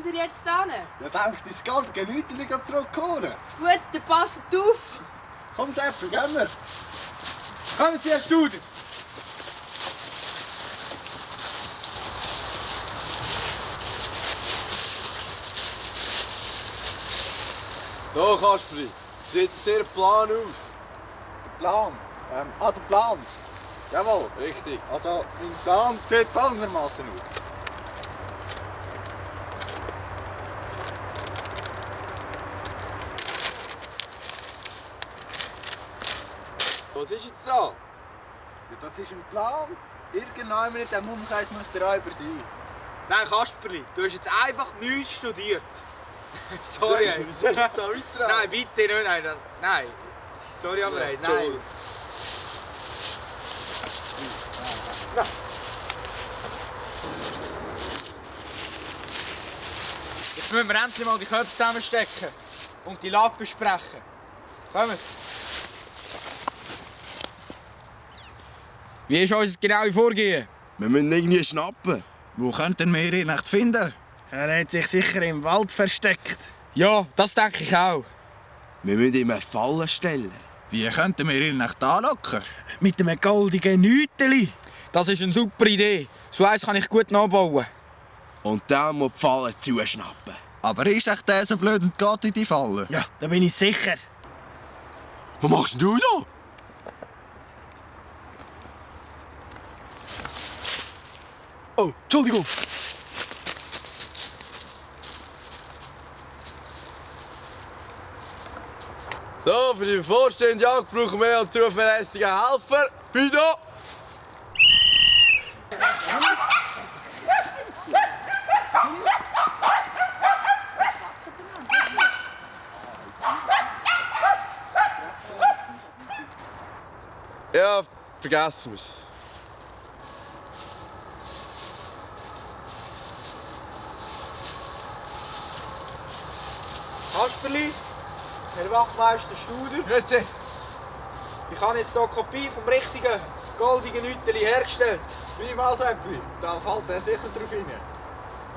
geht ihr jetzt hin? Ja, denkt, das goldige Hütchen zurückholen. Gut, dann passt auf. Komm, Seppi, gehen wir. Kommen Sie, Herr Studer. So, Kasperi, sieht Ihr Plan aus? Der Plan? Der Plan. Jawohl. Richtig. Also, mein Plan sieht folgendermaßen aus. Was ist jetzt da? Ja, das ist ein Plan. Irgendwann in diesem Umkreis muss der Räuber sein. Nein, Kasperli, du hast jetzt einfach nichts studiert. Sorry. Was soll ich jetzt da weiter? Nein, bitte nicht. Nein. Sorry, aber nein. Entschuldigung. Jetzt müssen wir endlich mal die Köpfe zusammenstecken und die Lage besprechen. Kommen. Wie ist unser genaues Vorgehen? Wir müssen irgendwie schnappen. Wo könnten wir ihn nicht finden? Er hat sich sicher im Wald versteckt. Ja, das denke ich auch. Wir müssen ihm eine Falle stellen. Wie könnten wir ihn nicht anlocken? Mit einem goldigen Hüteli. Das ist eine super Idee. So eins kann ich gut nachbauen. Und dann muss die Falle zuschnappen. Aber ist echt der so blöd und geht in die Falle? Ja, da bin ich sicher. Was machst du da? Oh, Entschuldigung. So, für die bevorstehende Jagd brauchen wir einen zuverlässigen Helfer. Fido! Ja, vergessen wir's. Kasperli, Herr Wachtmeister Studer. Grüezi. Ich habe jetzt hier eine Kopie vom richtigen goldigen Hüteli hergestellt. Prima, Seppi. Da fällt er sicher drauf rein.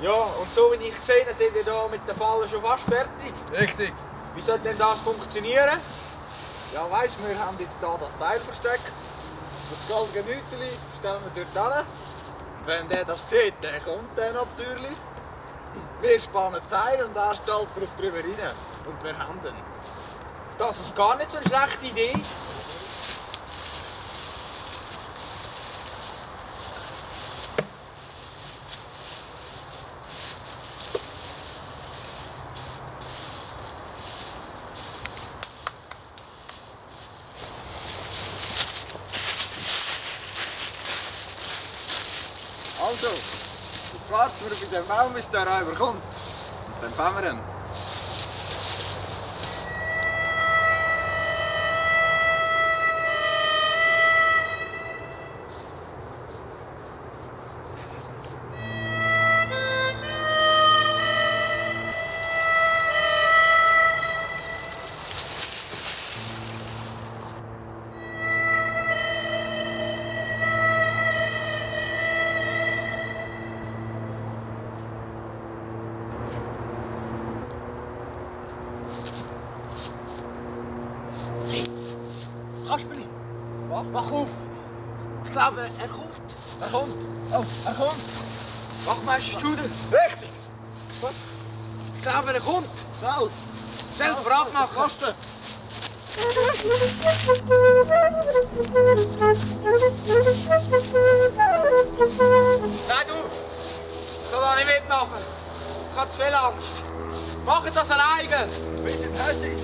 Ja, und so wie ich gesehen habe, sind wir hier mit der Falle schon fast fertig. Richtig. Wie soll denn das funktionieren? Ja, weisst, wir haben jetzt hier das Seil versteckt. Das goldige Hütchen stellen wir dort hin. Wenn der das sieht, dann kommt der natürlich. Wir spannen das Seil und er stolpert drüber rein. Und wir haben ihn. Das ist gar nicht so eine schlechte Idee. Also, jetzt warten wir bei dem Baum, bis der Räuber kommt. Und dann fangen wir ihn. Kasperli, Was? wach auf. Ich glaube, er kommt. Er kommt. Oh, er kommt. Wachtmeister Studer. Richtig. Ich glaube, er kommt. Schnell. Schnell bereit machen. Kosten. Nein, du. Ich kann da nicht mitmachen. Ich habe zu viel Angst. Mach das alleine. Wir sind fertig.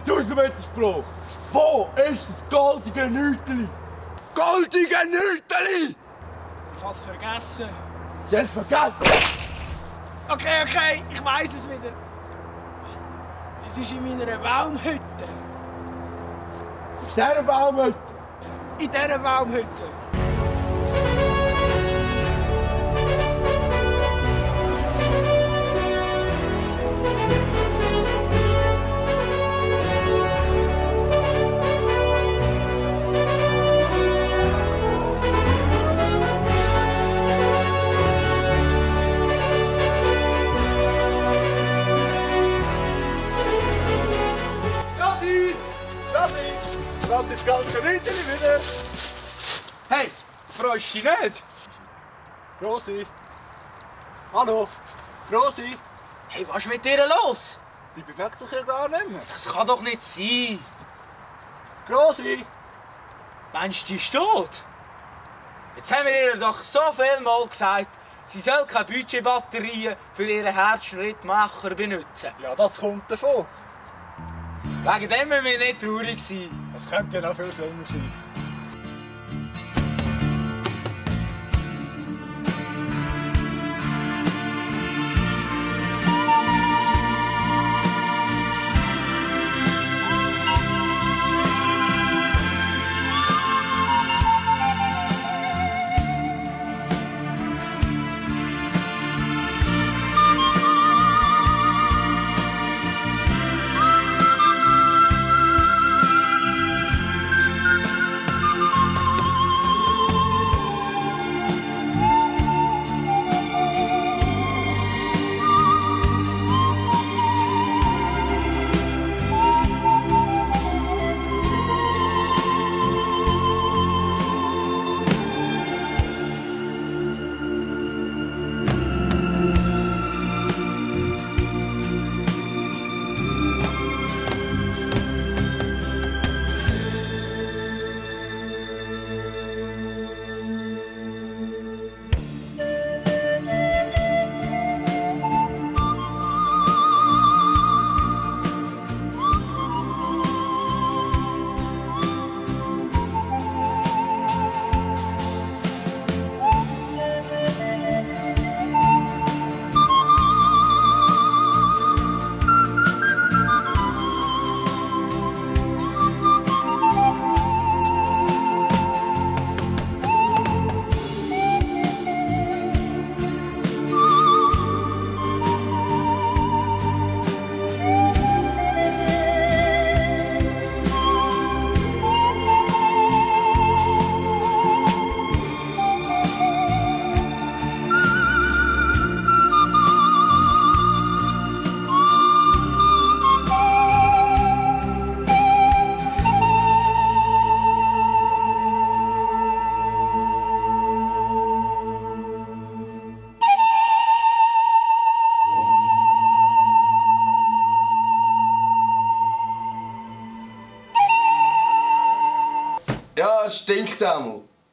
1000 Meter Spruch. Wo ist das goldige Nüteli? Goldige Nüteli! Ich hab's vergessen. Sie haben es vergessen. Okay, ich weiss es wieder. Es ist in meiner Baumhütte. Auf dieser Baumhütte. In dieser Baumhütte. Lass das ganze Nüteli wieder. Hey, freust du dich nicht? Grossi. Hallo. Grossi. Hey, was ist mit dir los? Die bewegt sich ja gar nicht mehr. Das kann doch nicht sein. Grossi. Meinst du, die ist tot? Jetzt haben wir ihr doch so viel Mal gesagt, sie soll keine Budgetbatterien für ihren Herzschrittmacher benutzen. Ja, das kommt davon. Wegen dem müssen wir nicht traurig sein. Das könnte ja noch viel schlimmer sein. Ja, es stinkt einmal.